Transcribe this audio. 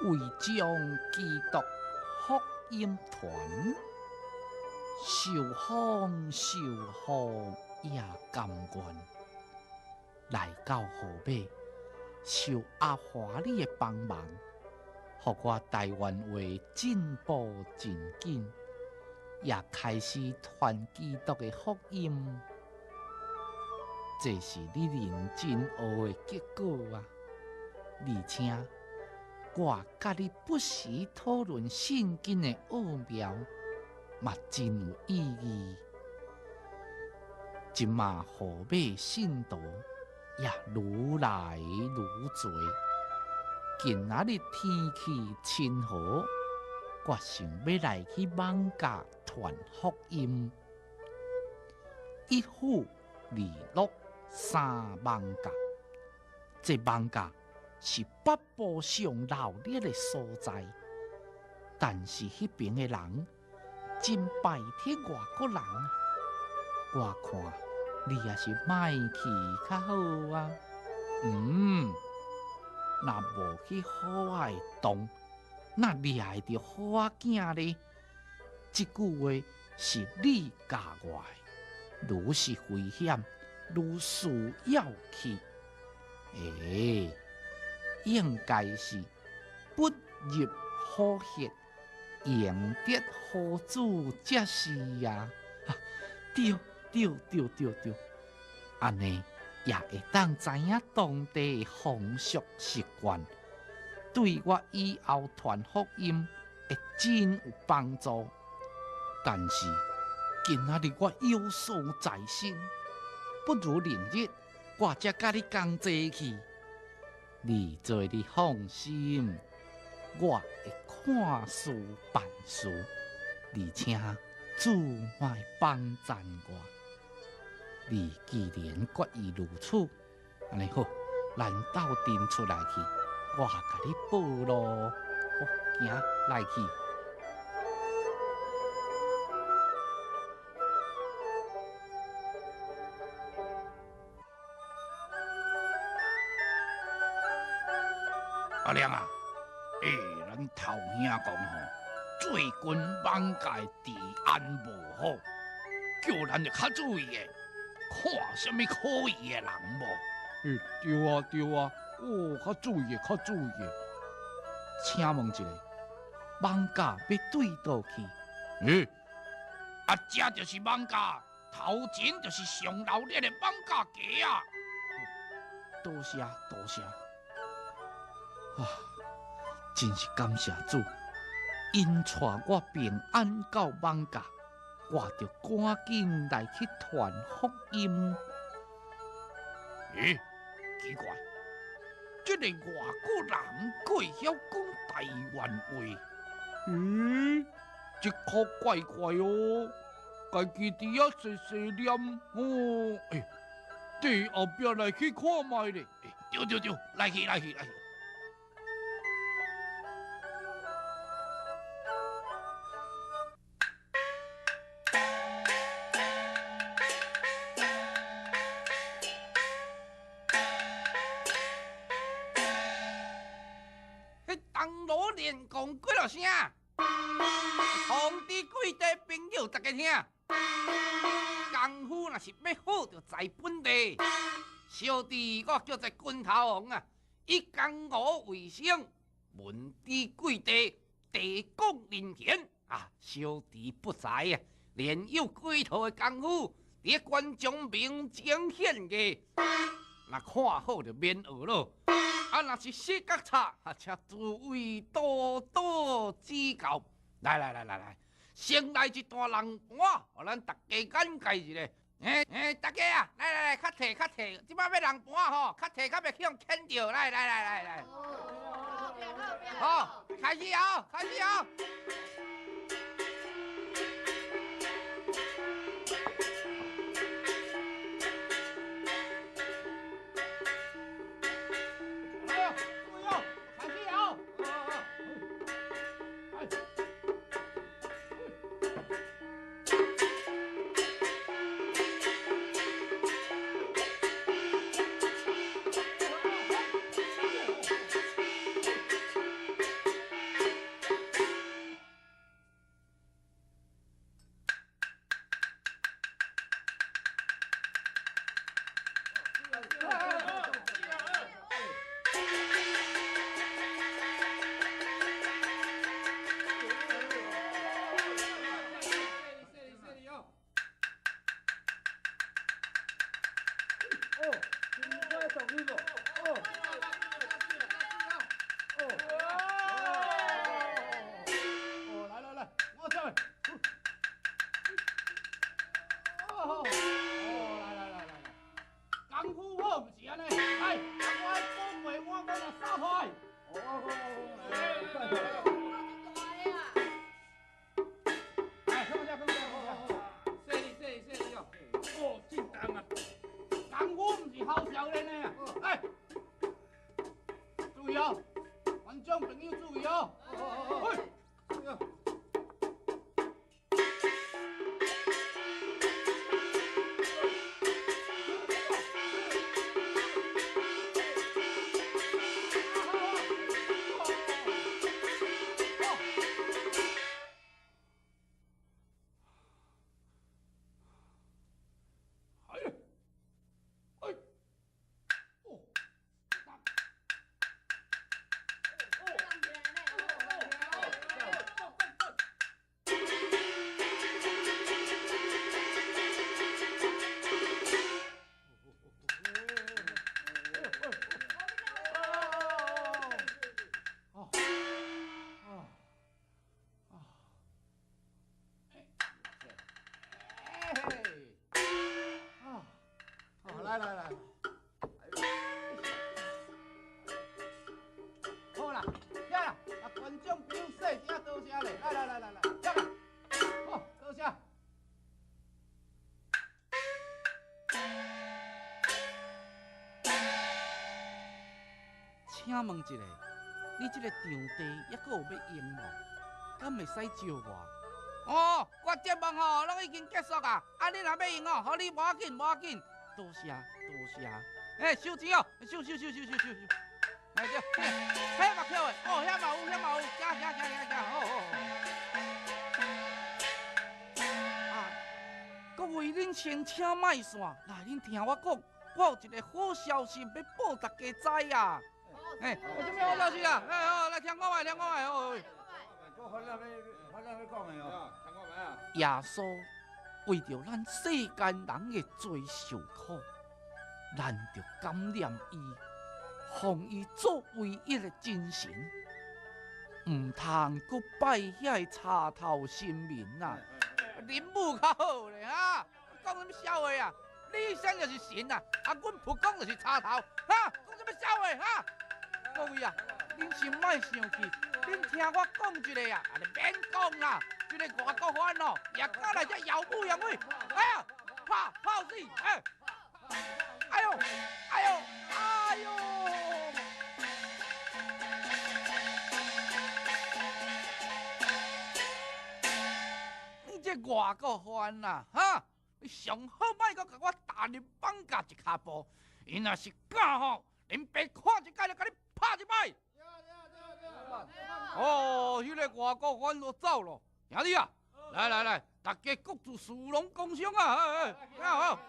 為將基督福音傳，受風受雨也甘願，來到號碼，受阿華你的幫忙，予我台灣話進步真緊，也開始傳基督的福音。這是你認真學的結果啊！而且我佮你不時討論聖經的奧妙，嘛真有意義。這馬號碼信徒也愈來愈濟。今仔日天氣真好，我想欲來去艋舺傳福音。一府二鹿三艋舺，這艋舺是北部上鬧熱的所在，但是彼爿的人真排斥外國人。我看你也是莫去較好啊。嗯，若無去虎仔的洞，哪掠會著虎仔囝呢？這句話是你教我的，愈是危險，愈需要去。欸，應該是不入虎穴，贏得虎主才是啊！對對對對對，按呢也會當知影當地的風俗習慣，對我以後傳福音會真有幫助。但是今仔日我有事在身，不如明日我才佮你同齊去。你做你放心，我會看事辦事，而且主嘛會幫贊我。你既然決意如此，按呢好，咱鬥陣出來去，我共你報路。好，行，來去。阿亮啊，欸，咱頭兄講吼，最近艋舺治安無好，叫咱著較注意的，看啥物可疑的人無？欸，對啊對啊，哦，較注意的，較注意的。請問一下，艋舺欲對佗去？欸，啊，這就是艋舺，頭前就是上鬧熱的艋舺街啊！多謝多謝。啊，真是感謝主，𪜶帶我平安到艋舺，我就趕緊來去傳福音。欸，奇怪，這個外國人閣會曉講台灣話？咦，這可怪怪哦，家己佇遐細細念哦，欸，佇後壁來去看覓咧。欸，對對對，來去來去來去。銅鑼連講幾落聲，通知貴地朋友大家聽。功夫若是欲好，就在本地。小弟我叫做拳頭王啊，以江湖為生，聞知貴地地廣人賢啊，小弟不才啊，練有幾套的功夫，佇關中明前顯嘅，若看好就免學咯。啊，若是失覺差，請諸位多多指教。來來來來來，先來一段人盤，予咱大家眼界一下。欸欸，大家啊，來來來，較提較提，這擺欲人盤吼，較提較袂去予牽著。來來來來來，好，開始哦，開始哦。来来来，好啦，遐啦，啊观众朋友细声多谢咧，来来来来来，遐啦，好，多谢。请问一下，你这个场地犹阁有欲用无？敢会使借我？哦，我节目吼拢已经结束啊，啊你若欲用哦，予你无要紧无要紧。多谢多谢，欸，收钱哦，收收收收收收收，哎对，遐嘛捡的，哦，遐嘛有，遐嘛有，行行行行行，好好好。啊，各位，恁先请莫散，来，恁听我讲，我有一个好消息欲报大家知啊。欸，有啥物好消息啊？欸，好，来听我话，听我话，好。耶稣为著咱世间人的罪受苦，咱著感念伊，奉伊做唯一的真神，毋通阁拜遐个插头神明啊！林母较好咧哈，讲啥物笑话啊？你先就是神啊，啊，阮佛公就是插头，哈，讲啥物笑话哈？各位啊，恁先莫生气，恁听我讲一个啊，啊，你免讲啦。这个外国番哦，也敢来这耀武扬威，哎呀，拍炮死，哎，哎呦，哎呦，哎呦！你这外国番啊，哈，你上好莫阁共我踏入放假一跤步，𪜶若是敢吼，恁爸看一摆就共你拍一摆。哦，彼个外国番都走了。兄弟啊，来来来，大家各自士农工商啊！哎哎，好。